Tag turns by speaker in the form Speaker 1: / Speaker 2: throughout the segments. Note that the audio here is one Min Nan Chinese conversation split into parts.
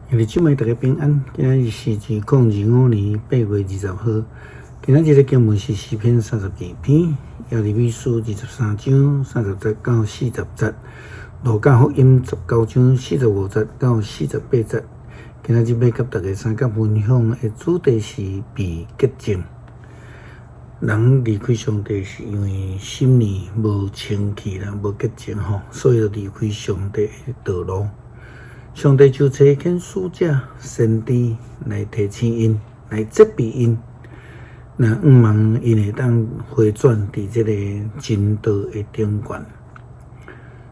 Speaker 1: 兄弟姊妹，大家平安。今仔日是2025年8月20號。今仔日的經文是詩篇32篇，耶利米書23章30節到40節，路加福音19章45節到48節。今仔日欲佮大家相佮分享的主題是被潔淨。人離開上帝是因為心裡無清氣啦，無潔淨吼，所以就離開上帝的道路。上帝就差遣使者、先知來提醒𪜶，來責備𪜶，若向望𪜶會當回轉佇這個真道的頂懸。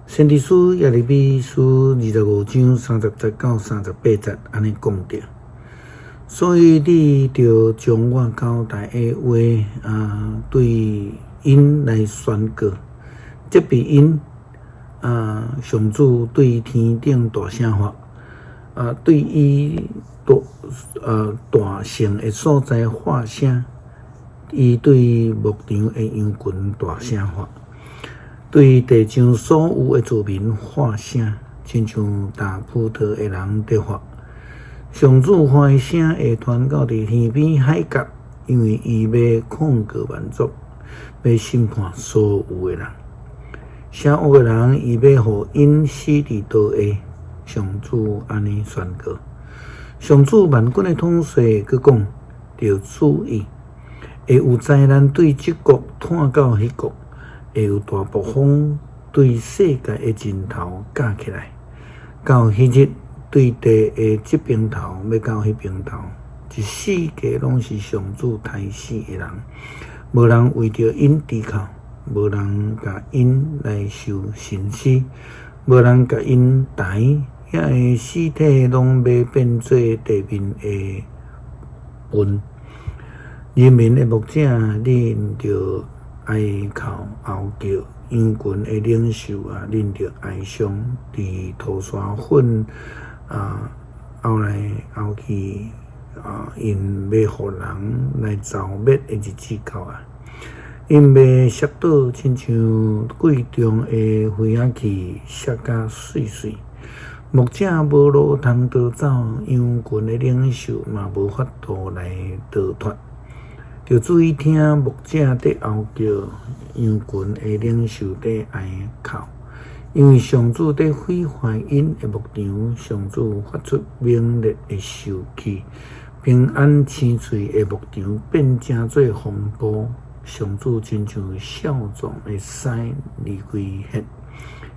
Speaker 1: 先知書耶利米書25章30節到38節按呢講著，所以你著將我交代的話啊，對𪜶來宣告，責備𪜶。啊！上主對天頂大聲發，啊，對伊大啊大聖的所在發聲，伊對牧場的羊群大聲發，對地上所有的子民發聲，親像打葡萄的人佇發。上主發的聲會傳到佇天邊海角，因為伊欲控告萬族，欲審判所有的人。邪惡的人，伊欲予𪜶死佇刀下。上主按呢宣告。上主萬軍的統帥閣講：著注意，會有災難對這國湠到彼國，會有大暴風對世界的盡頭蓋起來。到彼日，對地的這邊頭欲到彼邊頭，一四界攏是上主刣死的人，無人為著𪜶低哭。無人共𪜶來受尋思，無人共𪜶抬，遐个屍體攏欲變做地面的糞。人民的牧者，恁著哀哭嚎叫；羊群的領袖啊，恁著哀傷，佇塗沙粉啊，漚來漚去啊，𪜶欲予人來蹂躪的日子到啊！𪜶欲摔倒，親像貴重的花仔器摔甲碎碎。牧者無路通逃走，羊群的領袖嘛無法度來逃脫。著注意聽牧者佇嚎叫，羊群的領袖佇哀哭，因為上主佇毀壞𪜶的牧場，上主發出猛烈的受氣，平安青翠的牧場變成做風暴。上主親像少壯的獅離開彼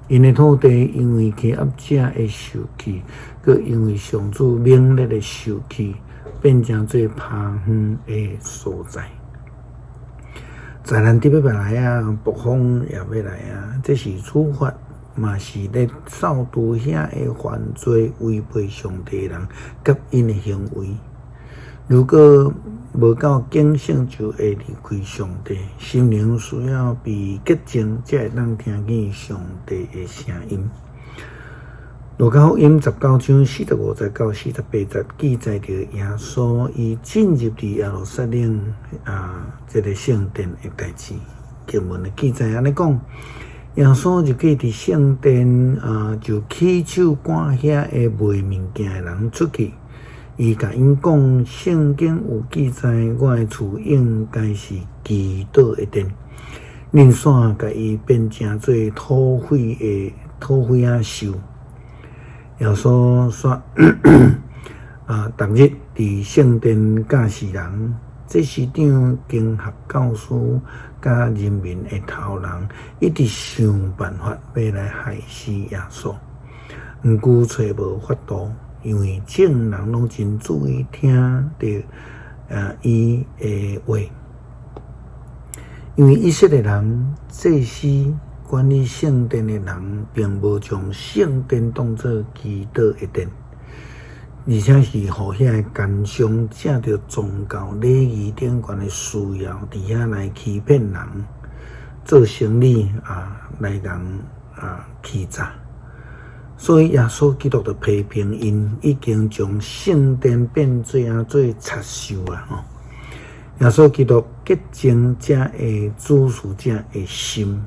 Speaker 1: ，𪜶的土地因為欺壓者的受氣，閣因為上主猛烈的受氣，變成做拋荒的所在。災難佇欲來啊，暴風也欲來啊，這是處罰，嘛是咧掃除遐个犯罪、違背上帝的人佮𪜶的行為。如果無夠警醒，就會離開上帝。心靈需要被潔淨，才會當聽見上帝的聲音。路加福音19章45節到48節記載著耶穌伊進入佇耶路撒冷啊，這个聖殿的代誌。經文的記載按呢講，耶穌入去佇聖殿啊，就起手趕遐个賣物件的人出去。伊共𪜶講，聖經有記載，我的厝應該是祈禱的殿，恁煞共伊變成做土匪的土匪仔岫。耶穌煞啊，逐日佇聖殿教示人，祭司長、經學教師佮人民的頭人，一直想辦法欲來害死耶穌，毋過揣無法度。因為眾人攏真注意聽著啊伊的話，因為以色列人祭司管理聖殿的人，並無將聖殿當做祈禱的殿，而且是予遐个奸商藉著宗教禮儀頂懸的需要，佇遐來欺騙人做生意啊，來共啊欺詐。所以耶穌基督就批評𪜶已經將聖殿變做啊做賊岫啊！吼，耶穌基督潔淨這个主事者的心，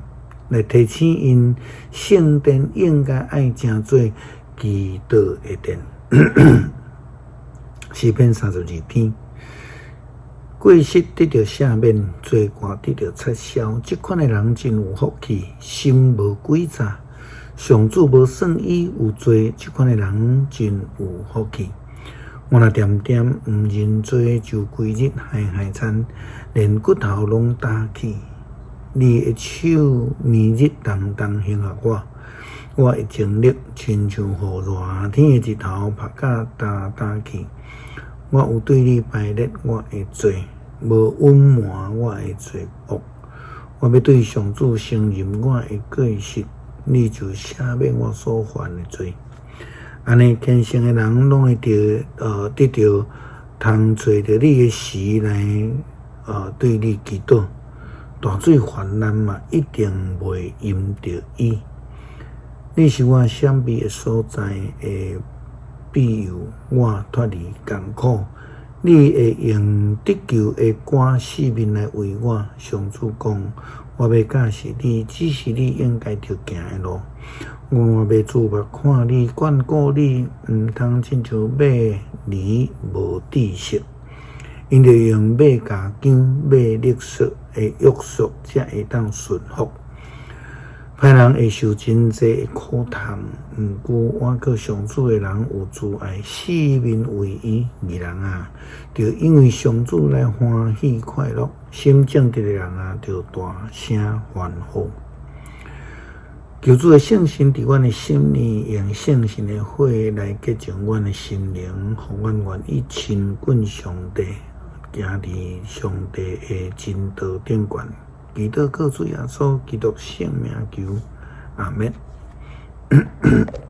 Speaker 1: 來提醒𪜶聖殿應該愛成做祈禱的殿。詩篇32篇。過失得著赦免，罪過得著擦消。這款的人真有福氣，心無詭詐，上主無算伊有罪。這款的人真有福氣。我若恬恬毋認罪，就規日害害慘，連骨頭攏焦去。你的手暝日動動刑罰我，我的精力親像予熱天的日頭曝甲焦焦去。我有對你排列我的罪，無隱瞞我的罪惡。我欲對上主承認我的過失，你就赦免我所犯的罪。按呢虔誠的人攏會得著通揣著你的時來對你祈禱。大水泛濫嘛，一定袂淹著伊。你是我閃避的所在，會庇佑我脫離艱苦。你會用得救的歌四面來圍我。上主講：我欲教示你，指示你應該著行的路。我欲注目看你，眷顧你，毋通親像馬驢無知識。𪜶著用馬鉸鉗、馬勒索的約束，才會當順服。歹人會受真濟的苦痛，毋過倚靠上主的人有慈愛，四面圍伊。義人啊，著因為上主來歡喜快樂；心正直的人啊，著大聲歡呼。求主的聖神佇阮的心裡，用聖神的火來潔淨阮的心靈，予阮願意親近上帝，行佇上帝的真道頂懸。祈禱靠主耶穌基督聖名求，阿們。